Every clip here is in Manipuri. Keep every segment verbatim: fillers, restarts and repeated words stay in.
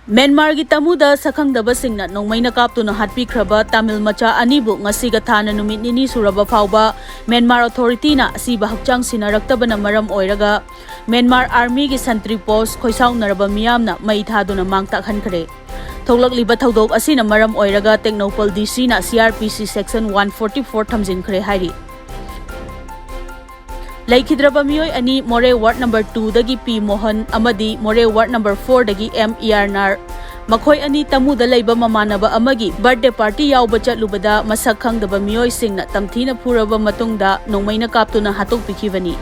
ꯃ꯭ꯌꯥꯟꯃꯥꯔꯒꯤ ꯇꯃꯨꯗ ꯁꯛꯈꯪꯗꯕꯁꯤꯡꯅ ꯅꯣꯡꯃꯩꯅ ꯀꯥꯞꯇꯨꯅ ꯍꯥꯠꯄꯤꯈ꯭ꯔꯕ ꯇꯥꯃꯤꯜ ꯃꯆꯥ ꯑꯅꯤꯕꯨ ꯉꯁꯤꯒ ꯊꯥꯅ ꯅꯨꯃꯤꯠ ꯅꯤꯅꯤ ꯁꯨꯔꯕ ꯐꯥꯎꯕ ꯃ꯭ꯌꯥꯟꯃꯥꯔ ꯑꯣꯊꯣꯔꯤꯇꯤꯅ ꯑꯁꯤꯕ ꯍꯛꯆꯥꯡ ꯁꯤꯟꯅꯔꯛꯇꯕꯅ ꯃꯔꯝ ꯑꯣꯏꯔꯒ ꯃ꯭ꯌꯥꯟꯃꯥꯔ ꯑꯥꯔꯃꯤꯒꯤ ꯁꯟꯇ꯭ꯔꯤ ꯄꯣꯁ ꯈꯣꯏꯁꯥꯎꯅꯔꯕ ꯃꯤꯌꯥꯝꯅ ꯃꯩ ꯊꯥꯗꯨꯅ ꯃꯥꯡ ꯇꯥꯛꯍꯟꯈ꯭ꯔꯦ꯫ ꯊꯣꯛꯂꯛꯂꯤꯕ ꯊꯧꯗꯣꯛ ꯑꯁꯤꯅ ꯃꯔꯝ ꯑꯣꯏꯔꯒ ꯇꯦꯡꯅꯧꯄꯜ ꯗꯤ ꯁꯤꯅ ꯁꯤ ꯑꯥꯔ ꯄꯤ ꯁꯤ ꯁꯦꯛꯁꯟ ꯋꯥꯟ ꯐꯣꯔꯇꯤ ꯐꯣꯔ ꯊꯝꯖꯤꯟꯈ꯭ꯔꯦ ꯍꯥꯏꯔꯤ꯫ ꯂꯩꯈꯤꯗ꯭ꯔꯕ ꯃꯤꯑꯣꯏ ꯑꯅꯤ ꯃꯣꯔꯦ ꯋꯥꯔꯗ ꯅꯝꯕꯔ ꯇꯨꯗꯒꯤ ꯄꯤ ꯃꯣꯍꯟ ꯑꯃꯗꯤ ꯃꯣꯔꯦ ꯋꯥꯔꯗ ꯅꯝꯕꯔ ꯐꯣꯔꯗꯒꯤ ꯑꯦꯝ ꯏ ꯑꯥꯔ ꯅꯥꯔ꯫ ꯃꯈꯣꯏ ꯑꯅꯤ ꯇꯃꯨꯗ ꯂꯩꯕ ꯃꯃꯥꯟꯅꯕ ꯑꯃꯒꯤ ꯕꯔꯊꯗꯦ ꯄꯥꯔꯇꯤ ꯌꯥꯎꯕ ꯆꯠꯂꯨꯕꯗ ꯃꯁꯛ ꯈꯪꯗꯕ ꯃꯤꯑꯣꯏꯁꯤꯡꯅ ꯇꯝꯊꯤꯅ ꯐꯨꯔꯕ ꯃꯇꯨꯡꯗ ꯅꯣꯡꯃꯩꯅ ꯀꯥꯞꯇꯨꯅ ꯍꯥꯠꯇꯣꯛꯄꯤꯈꯤꯕꯅꯤ꯫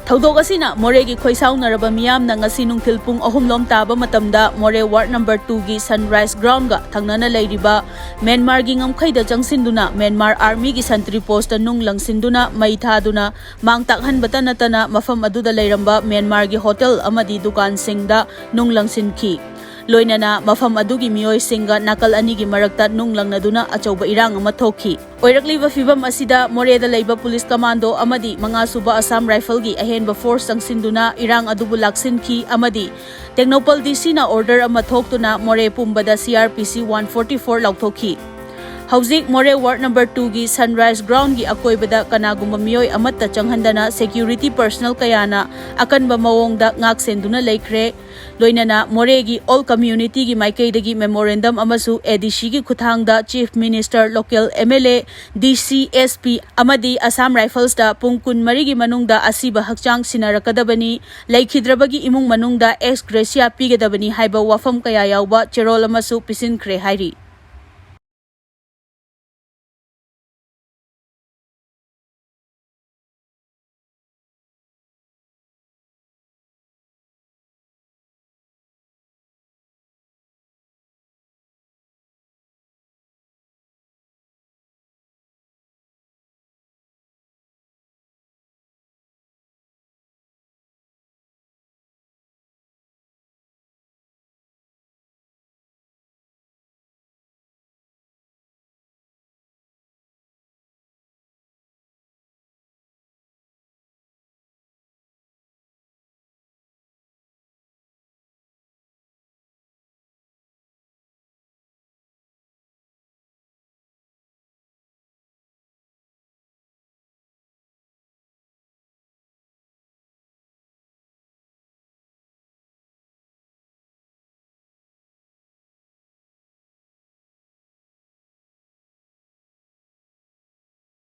ꯊꯧꯗꯣꯛ ꯑꯁꯤꯅ ꯃꯣꯔꯦꯒꯤ ꯈꯣꯏꯁꯥꯎꯅꯔꯕ ꯃꯤꯌꯥꯝꯅ ꯉꯁꯤ ꯅꯨꯡꯊꯤꯜ ꯄꯨꯡ ꯑꯍꯨꯝ ꯂꯣꯝ ꯇꯥꯕ ꯃꯇꯝꯗ ꯃꯣꯔꯦ ꯋꯥꯔꯗ ꯅꯝꯕꯔ ꯇꯨꯒꯤ ꯁꯟꯔꯥꯏꯁ ꯒ꯭ꯔꯥꯎꯟꯒ ꯊꯪꯅꯅ ꯂꯩꯔꯤꯕ ꯃ꯭ꯌꯥꯟꯃꯥꯔꯒꯤ ꯉꯝꯈꯩꯗ ꯆꯪꯁꯤꯟꯗꯨꯅ ꯃ꯭ꯌꯥꯟꯃꯥꯔ ꯑꯥꯔꯃꯤꯒꯤ ꯁꯟꯇ꯭ꯔꯤ ꯄꯣꯁꯇ ꯅꯨꯡ ꯂꯪꯁꯤꯟꯗꯨꯅ ꯃꯩ ꯊꯥꯗꯨꯅ ꯃꯥꯡ ꯇꯥꯛꯍꯟꯕꯇ ꯅꯠꯇꯅ ꯃꯐꯝ ꯑꯗꯨꯗ ꯂꯩꯔꯝꯕ ꯃ꯭ꯌꯥꯟꯃꯥꯔꯒꯤ ꯍꯣꯇꯦꯜ ꯑꯃꯗꯤ ꯗꯨꯀꯥꯟꯁꯤꯡꯗ ꯅꯨꯡ ꯂꯪꯁꯤꯟꯈꯤ꯫ ꯂꯣꯏꯅꯅ ꯃꯐꯝ ꯑꯗꯨꯒꯤ ꯃꯤꯑꯣꯏꯁꯤꯡꯒ ꯅꯥꯀꯜ ꯑꯅꯤꯒꯤ ꯃꯔꯛꯇ ꯅꯨꯡ ꯂꯪꯅꯗꯨꯅ ꯑꯆꯧꯕ ꯏꯔꯥꯡ ꯑꯃ ꯊꯣꯛꯈꯤ꯫ ꯑꯣꯏꯔꯛꯂꯤꯕ ꯐꯤꯚꯝ ꯑꯁꯤꯗ ꯃꯣꯔꯦꯗ ꯂꯩꯕ ꯄꯨꯂꯤꯁ ꯀꯃꯥꯟꯗꯣ ꯑꯃꯗꯤ ꯃꯉꯥꯁꯨꯕ ꯑꯁꯥꯝ ꯔꯥꯏꯐꯜꯒꯤ ꯑꯍꯦꯟꯕ ꯐꯣꯔꯁ ꯆꯪꯁꯤꯟꯗꯨꯅ ꯏꯔꯥꯡ ꯑꯗꯨꯕꯨ ꯂꯥꯛꯁꯤꯟꯈꯤ ꯑꯃꯗꯤ ꯇꯦꯡꯅꯧꯄꯜ ꯗꯤ ꯁꯤꯅ ꯑꯣꯔꯗꯔ ꯑꯃ ꯊꯣꯛꯇꯨꯅ ꯃꯣꯔꯦ ꯄꯨꯝꯕꯗ ꯁꯤ ꯑꯥꯔ ꯄꯤ ꯁꯤ ꯋꯥꯟ ꯐꯣꯔꯇꯤ ꯐꯣꯔ ꯂꯥꯎꯊꯣꯛꯈꯤ꯫ ꯍꯧꯖꯤꯛ ꯃꯣꯔꯦ ꯋꯥꯔꯗ ꯅꯝꯕꯔ ꯇꯨꯒꯤ ꯁꯟꯔꯥꯏꯁ ꯒ꯭ꯔꯥꯎꯟꯒꯤ ꯑꯀꯣꯏꯕꯗ ꯀꯅꯥꯒꯨꯝꯕ ꯃꯤꯑꯣꯏ ꯑꯃꯠꯇ ꯆꯪꯍꯟꯗꯅ ꯁꯦꯀ꯭ꯌꯨꯔꯤꯇꯤ ꯄꯔꯁꯅꯦꯜ ꯀꯌꯥꯅ ꯑꯀꯟꯕ ꯃꯑꯣꯡꯗ ꯉꯥꯛ ꯁꯦꯟꯗꯨꯅ ꯂꯩꯈ꯭ꯔꯦ꯫ ꯂꯣꯏꯅꯅ ꯃꯣꯔꯦꯒꯤ ꯑꯣꯜ ꯀꯝꯃ꯭ꯌꯨꯅꯤꯇꯤꯒꯤ ꯃꯥꯏꯀꯩꯗꯒꯤ ꯃꯦꯃꯣꯔꯦꯟꯗꯝ ꯑꯃꯁꯨ ꯑꯦ ꯗꯤ ꯁꯤꯒꯤ ꯈꯨꯠꯊꯥꯡꯗ chief minister, local M L A, D C, S ꯄꯤ ꯑꯃꯗꯤ ꯑꯁꯥꯝ ꯔꯥꯏꯐꯜꯁꯇ ꯄꯨꯡ ꯀꯨꯟꯃꯔꯤꯒꯤ ꯃꯅꯨꯡꯗ ꯑꯁꯤꯕ ꯍꯛꯆꯥꯡ ꯁꯤꯟꯅꯔꯛꯀꯗꯕꯅꯤ, ꯂꯩꯈꯤꯗ꯭ꯔꯕꯒꯤ ꯏꯃꯨꯡ ꯃꯅꯨꯡꯗ ꯑꯦꯛꯁ ꯒ꯭ꯔꯦꯁꯤꯌꯥ ꯄꯤꯒꯗꯕꯅꯤ ꯍꯥꯏꯕ ꯋꯥꯐꯝ ꯀꯌꯥ ꯌꯥꯎꯕ ꯆꯦꯔꯣꯜ ꯑꯃꯁꯨ ꯄꯤꯁꯤꯟꯈ꯭ꯔꯦ ꯍꯥꯏꯔꯤ꯫